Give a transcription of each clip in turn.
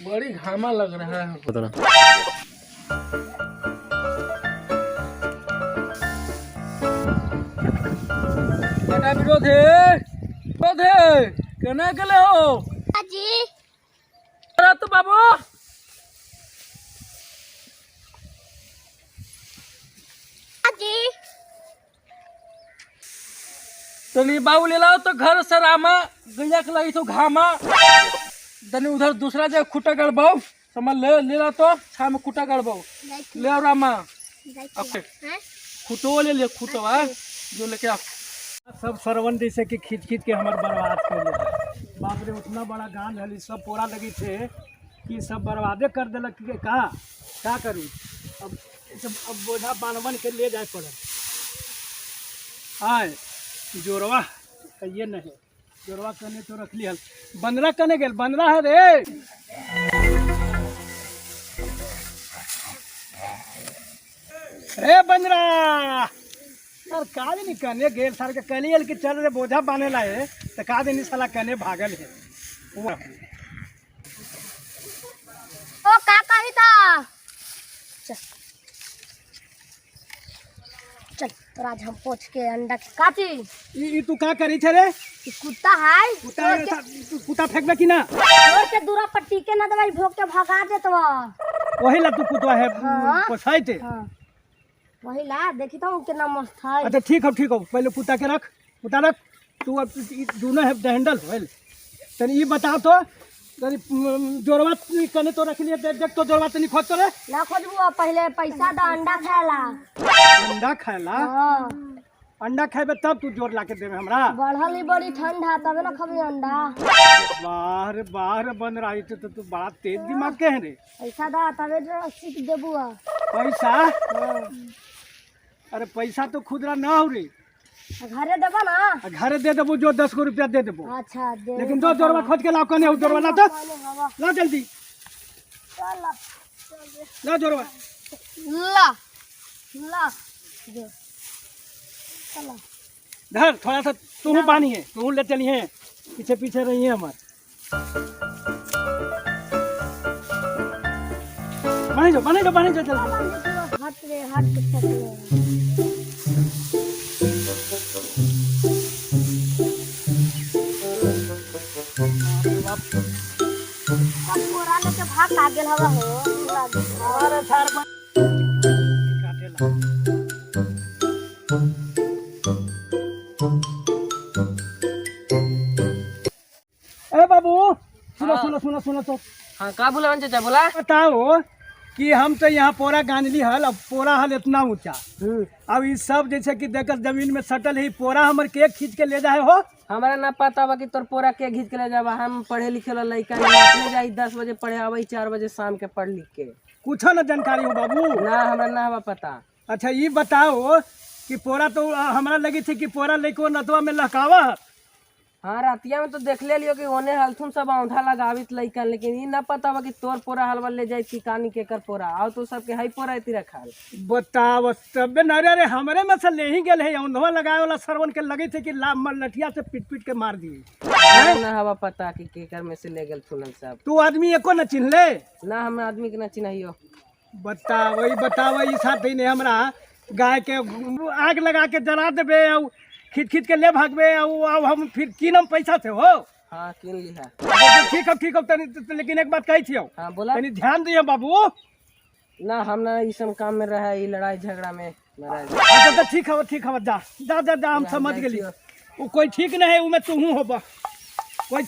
बड़ी घामा लग रहा है। बेटा विरोध है, विरोध है, केना गेले हो? जी। अरे तो बाबू जी। तनी बाबू ले लाओ तो घर से रामा गैया के लगी तो घामा तनी उधर दूसरा जगह खुटा गड़बाओ, समझ ले, ले ला तो छा में खुटा गड़बाओ, ले आओ रामा। ओके। खुटो ले ले, खुटवा जो लेके आओ। सब सरवन जैसे कि खींच खींच के हमार बर्बाद कर दिया। बाप रे, उतना बड़ा गांध हली, सब पोरा लगी थे कि सब बर्बादे कर दिलक के का का करूँ अब? सब अब बोझा बानवन के ले जाए पड़ल। आय जोरवा कहिए नहीं, जोरवा कने तो रख लिहल। बंदरा कने गेल? बंदरा है रे। रे बंदरा यार, का दिन कने गेल साल के? कहली कि चल रे बोझा बांधे ला है, तो का दिन साला कने भागल है वो। ओ का कही था? चल चल, तोरा आज हम पोछ के अंडा के काची। ई ई तू का करी छे रे? ई कुत्ता है। कुत्ता है, तू कुत्ता फेंकबे कि ना? छोड़ के दूरा पर टीके ना दवाई भोग के भगा देतवा। वही ला तू कुत्ता है? हाँ। पोसाई थे? हाँ, वही ला, देखी तो कितना मस्त है। अच्छा ठीक हो, ठीक हो, पहले कुत्ता के रख, कुत्ता रख तू। अब ई दोनों है हैंडल होल। तनी ई बता तो तनी, जोरवा कने तो रख लिए? देख देख तो जोरवा तनी खोज तो रे। ना खोजबू, अब पहले पैसा दा अंडा खाएला। अंडा खाएला? हाँ। अंडा खाएबे तब तू जोर ला के देबे हमरा? बढ़ल ही बड़ी ठंडा, तबे ना खबी अंडा। बाहर बाहर बन रही तो तू बड़ा तेज दिमाग के है रे। पैसा दा तबे जो सीख देबू। पैसा? अरे पैसा तो खुदरा ना हो रे। घरे देबा ना? आ घरे दे देबो जो, 10 गो रुपया दे देबो। अच्छा दे। लेकिन दो जोरवा खोज के लाओ, कने हो जोरवा? ला तो, ला जल्दी। चल। ला जोरवा। ला ला दे, चला। धर थोड़ा सा, तू पानी है, तू ले चली है, पीछे पीछे रही है हमारे। पानी जो, पानी जो, पानी जो, चल। हट रे, हट के चल। सब बोरा लेके भाग आ गेल हवा हो पूरा। अरे थार काटेला। ए बाबू, सुनो। हाँ। सुनो सुनो सुनो तो। हाँ, का बोला चाचा, बोला। बताओ कि हम तो यहाँ पोरा गांजली हल, अब पोरा हल इतना ऊंचा, अब ये सब जैसे कि देखकर जमीन में सटल है, पोरा हमर के खींच के ले जाए हो? हमारा ना पता बा कि तोर पोरा के घींच के ले जाबा। हम पढ़े लिखे वाला लइका नहीं, अपने जाई 10 बजे पढ़े, आवे 4 बजे शाम के पढ़ लिख के। कुछो न जानकारी हो बाबू? ना, हमरा ना हवा पता। अच्छा ये बताओ कि पोरा तो हमरा लगी थी कि पोरा लेके नदवा में लहकावा है। हाँ, रातिया में तो देख ले लियो कि ओने हलथुन सब औंधा लगावित लइकन, लेकिन ई ना पता बा कि तोर पोरा हलवा ले जाई कि कानी केकर पोरा आओ तो सबके हई पोरा इति रखाल। बताओ तबे न रे। अरे हमरे में से ले ही गेल है औंधवा लगाए वाला सरवन के लगी थी कि ला लठिया से पीट पीट के मार दिए। ना हवा पता कि केकर में से ले गेल थुनन सब। तू आदमी एको न चिन्ह ले? ना, हम आदमी के ना चिन्हियो। बताओ, ई बताओ, ई साथ ही नहीं हमरा गाय के आग लगा के जला देबे और खींच खींच के ले भागबे और हम फिर कीनम पैसा से हो? हाँ, किन लिहा। ठीक हो, ठीक हो। तनी लेकिन एक बात कही थी। हाँ, बोला। तनी ध्यान दियो बाबू। ना, हम ना ई सब काम में रहा, ई लड़ाई झगड़ा में महाराज। अच्छा तो ठीक हव, ठीक हव, जा जा जा जा, हम समझ गेली। वो कोई ठीक नहीं है, उमे तू हो बा कोई।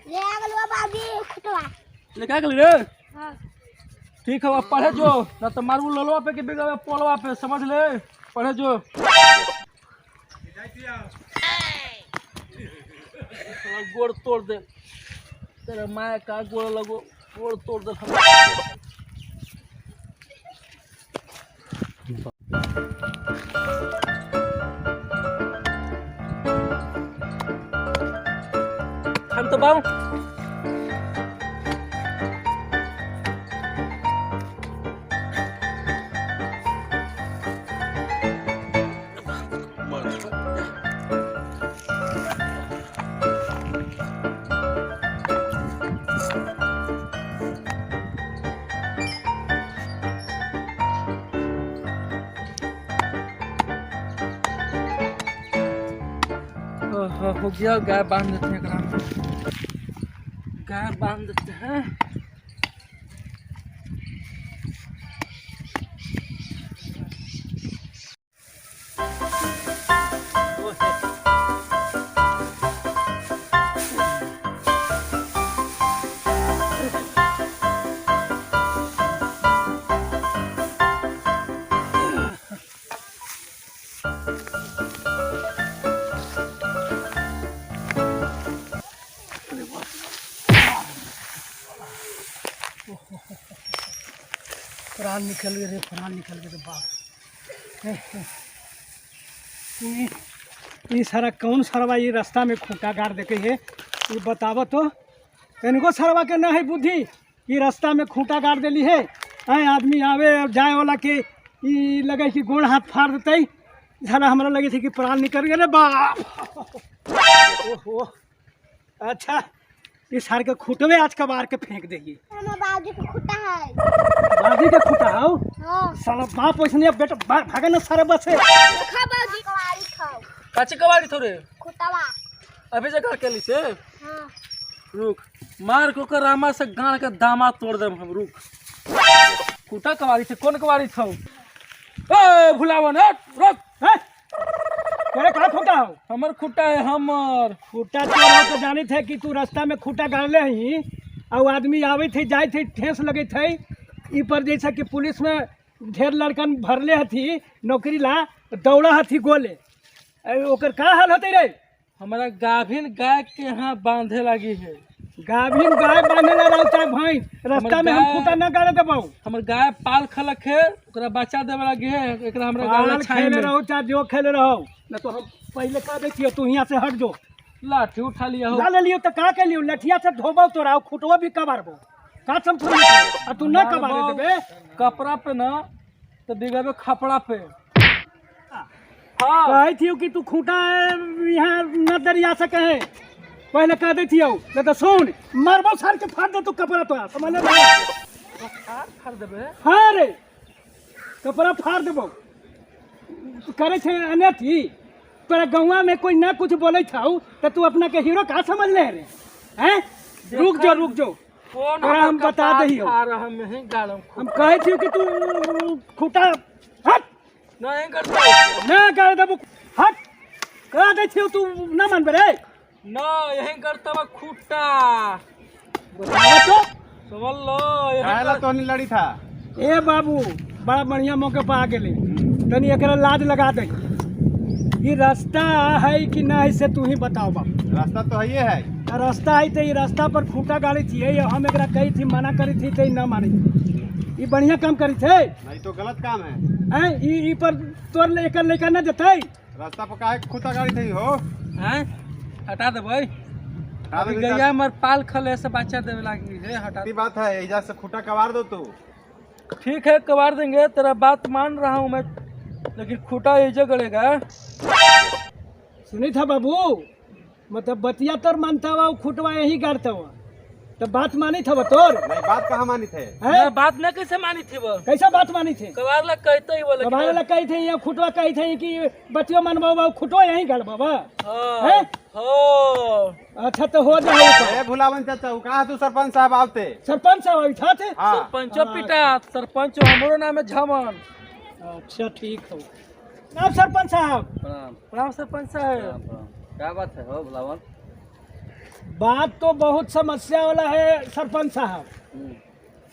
ले आ गेलवा बाबी खुटवा। लेके आ गेली रे? हाँ। ठीक है, अब पढ़े जो, ना तो मारू ललवा पे के बिगड़े पोलवा पे, समझ ले, पढ़े जो। साला गोड़ तोड़ दे तेरे माँ का गोड़ लगो, गोड़ तोड़ दे। हम तो बाबू। हो गया, गाय बांध देते हैं एकरा में, गाय बांध देते हैं। प्राण निकल गए रे, प्राण निकल गए रे बाप। ई सारा कौन सरवा ये रास्ता में खूंटा गाड़ देखे है, ये बताव तो। तनिको सरवा के ना है बुद्धि, ये रास्ता में खूंटा गाड़ देली है। आए आदमी आवे और जाए वाला के ई लगे कि गोड़ हाथ फाड़ देते। सारा हमरा लगे थे कि प्राण निकल गए रे बाप। ओहो अच्छा, इस सार के खूंटवे आज कबार के फेंक देगी। हमार बाबूजी के खुटा है। बाजी के खूंटा हो? हाँ। साला बाप वैसने बेटा भागे ना सारे बस से। खा बाबूजी कवारी खाओ। काची कवारी थोड़े? खुटावा। अभी जगह के से? हाँ। रुक, मार को कर रामा से गाड़ के दामा तोड़ देम हम, रुक। कुटा कवारी थे, कौन कवारी थौ? ए भुलावन, हट, रुक। हैं? तेरे का खूंटा हो? हमर खूंटा है हमर। खूंटा तोर हो तो जानी थे कि तू रास्ता में खूंटा गाड़ले ही और आदमी आवे थे जाए थे ठेस लगे थे। ई पर जैसा कि पुलिस में ढेर लड़कन भरले हथी नौकरी ला, दौड़ा हथी गोले, ओकर का हाल होते रे? हमारा गाभिन गाय के यहाँ बांधे लगी है। गाभिन गाय बांधे ला रहता है भैंस, रास्ता में हम खूंटा ना गाड़े देबौ। हमर गाय पाल खलक है, ओकरा बच्चा देवे लगी है, एकरा हमरा गाय पाल छाई खेले में। रहो चाहे जो खेले रहो, न तो हम पहले कह दै तू यहाँ से हट जो। लाठी उठा लिया हो। ला ले लियो तो का के लियो, लठिया से धोबौ तोरा, खूंटवा भी कबारबो। का सम आ तू ना कबारे देबे कपड़ा पे ना तो दिगबे खपड़ा पे। हाँ कहै थियौ कि तू खूंटा यहाँ न दरिया सके है, पहले कह दै थियौ, न तो सुन मारबो सार के फाड़ दे तू कपड़ा तोरा, समझ ले? फाड़ देबे? हाँ रे कपड़ा फाड़ देबो। करे छे अनथी तोरा गौवा में कोई ना कुछ बोले छौ तो तू अपना के हीरो का समझ ले रे? हैं? रुक जो, रुक जो, कौन तोरा हम बता दहियौ। हम कहै छियौ कि तू खूंटा हट नहीं करतो ना कर देबो, हट कह दै छियौ तू ना मानबे रे। ना यही करता खूंटा बतावा तो समझ लो। काहेला तोहनी लड़ी था? ए बाबू बड़ा बढ़िया मौके पर आ गेले, तनी एकरा लाज लगा दे। ये रास्ता है कि ना है से तू ही बताओ बाबू। रास्ता तो है ये है। रास्ता है तो ये रास्ता पर खूंटा गाड़ी थी, हम एकरा कही थी मना करी थी तो ना मानी। ये बढ़िया काम करी थे? नहीं तो गलत काम है। हैं? ई पर तोर एकर लेकर ना जतै। रास्ता पर काहे खूंटा गाड़ी थी हो? हैं हटा देबै, अभी गैया मर पाल खले से बच्चा देवे लागी है, हटा। बात है एजा से खूंटा कबार दो तू। ठीक है कबार देंगे, तेरा बात मान रहा हूँ मैं, लेकिन खूंटा एजे गड़ेगा। सुनी था बाबू, मतलब बतिया तोर मानता हुआ खूंटवा यही गाड़ता हुआ, तो बात मानी था वो तोर? नहीं बात कहाँ मानी थे? हैं? बात न कैसे मानी थी वो? कैसा बात मानी थे? कबार ला कहते ही बोले। कबार ला कही थे, यहाँ खूंटवा कही थे कि बतियो मानबा बाबू खूंटवा यही गाड़बा बा। हां हो अच्छा तो हो जाए। ए भुलावन चाचा कहाँ तू सरपंच साहब आवते? सरपंच साहब आई था थे? हाँ। सरपंचो पिटा, सरपंच हमरो नाम है झमन। अच्छा ठीक हो। नाम सरपंच साहब। प्रणाम प्रणाम सरपंच साहब। क्या बात है हो भुलावन? बात तो बहुत समस्या वाला है सरपंच साहब,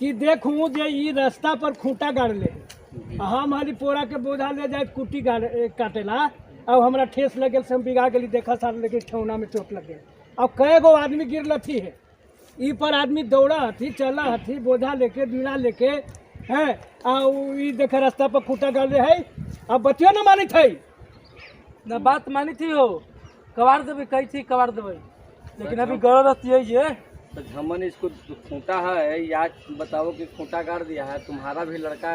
कि देखूँ जे ई रास्ता पर खूंटा गाड़ ले, हम हली पोरा के बोझा ले जाए कुट्टी गाड़ काटेला, और हमरा ठेस लगे से हम बिगा गेली, देखा सार लेकिन ठेहुना में चोट लग गई। और कई गो आदमी गिर लथी है, ई पर आदमी दौड़ा हथी चला हथी बोझा लेके बीड़ा लेके है, और ई देखा रास्ता पर खूंटा गाड़ ले है, अब बतियो न मानी थे। ना बात मानी थी हो, कबार देबै कही थी कबार देबै, लेकिन अभी गड़ल रहती है ये। तो झमन इसको खूंटा है या बताओ कि खूंटा गाड़ दिया है, तुम्हारा भी लड़का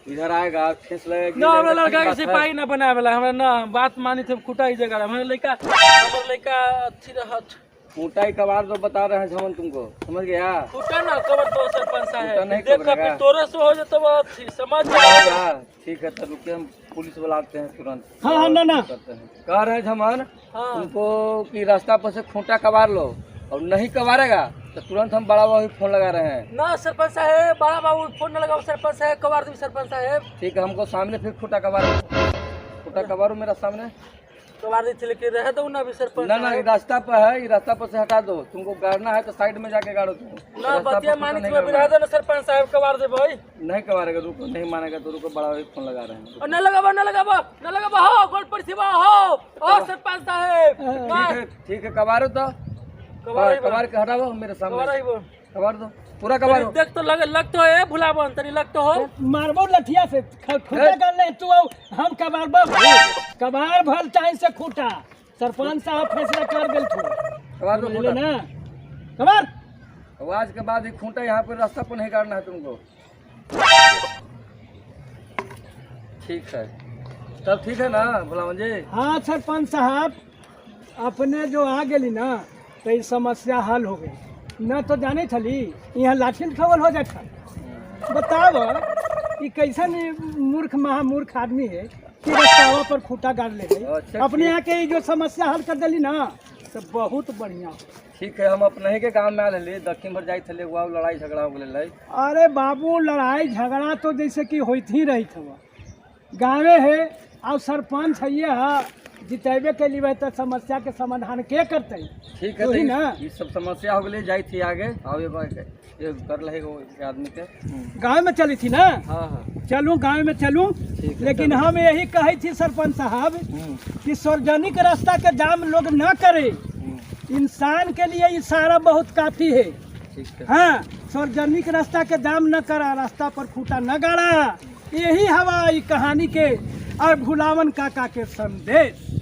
इधर आएगा ठेस लगेगी। ना हमरा लड़का के सिपाही ना बनावे ला, हमरा ना बात मानी थे खूंटा ही जगह, हमरा लड़का हमर लड़का अथी रहत। खूंटा ही कबार दो, बता रहे हैं झमन तुमको, समझ गया? खूटा ना कबर दो सरपंच खूंटा साहब, नहीं देख कबरेगा। फिर तोरे से हो जतो बात थी, समझ होगा। ठीक है, तब रुकिए, हम पुलिस बुलाते हैं तुरंत। हाँ हाँ, ना ना करते हैं। कह रहे हैं झमन हाँ तुमको कि रास्ता पर से खूंटा कबार लो, और नहीं कबारेगा तो तुरंत हम बड़ा बाबू फोन लगा रहे हैं। ना सरपंच साहब, बड़ा बाबू फोन न लगाओ सरपंच साहब, कबार दी सरपंच साहब। ठीक है, हमको सामने फिर खूंटा कबारो, खूंटा कबारो मेरा सामने। कबार दी थी, लेकिन रह दो ना अभी सरपंच ना ना, ये साहब। रास्ता पर है, ये रास्ता पर से हटा दो। तुमको गाड़ना है तो साइड में जाके गाड़ो तुम। ना रास्ता पर बतिया खूंटा मानी नहीं तुम्हें, रह गाड़ना। दो ना सरपंच साहब, कबार दे भाई। नहीं कबारेगा, रुको, नहीं मानेगा तो रुको, बड़ा भाई फोन लगा रहे हैं। और न लगाबा, न लगाबा, न लगाबा हो, गोल पर सिवा हो ओ सरपंच साहब। ठीक है ठीक है, कबारो तो कबार कबार के हटाओ मेरे सामने, कबार आइबो। कबार दो, पूरा कबारो। देख तो लग लग तो है भुलाबन, तनी लग तो हो। मारबो लठिया से, खूटा कर ले तू आओ, हम कबार कबार भल चाहे से खूटा। सरपंच साहब फैसला कर गेल थो, कबार दो बुझले खूंटा। ना कबार। अब आज के बाद ये खूंटा यहाँ पर रास्ता पर नहीं गाड़ना है तुमको। ठीक है, तब ठीक है ना भुलावन जी? हाँ सरपंच साहब, अपने जो आ गेली ना तो ये समस्या हल हो गई। न तो जाने छली यहाँ लाठी खबर हो जात था। बताव ये कैसन मूर्ख महामूर्ख आदमी है कि रास्तावा पर खूटा गाड़ ले गई। अच्छा, अपने ठीक। यहाँ के ये जो समस्या हल कर दिली ना तो बहुत बढ़िया। ठीक है, हम अपने ही के गांव में आयल हली, दक्षिण भर जाइत हली, वहाँ लड़ाई झगड़ा हो गेलै। अरे बाबू, लड़ाई झगड़ा तो जैसे कि होइत ही रही था, गाँवे है और सरपंच है जितेबे के लिए तो समस्या के समाधान के करते। ठीक है, वही तो ना। ये सब समस्या हो गेलै, जाइत थी आगे आओ एगो कर रहे एगो आदमी के। गाँव में चली थी ना? हाँ हाँ, चलू गाँव में चलू। ठीक है, लेकिन हम यही कहे थी सरपंच साहब कि सार्वजनिक रास्ता के जाम लोग न करे, इंसान के लिए इशारा बहुत काफी है। ठीक है। हाँ, सार्वजनिक रास्ता के जाम न करा, रास्ता पर खूटा न गाड़ा। यही हवा ई कहानी के और भुलावन काका के संदेश।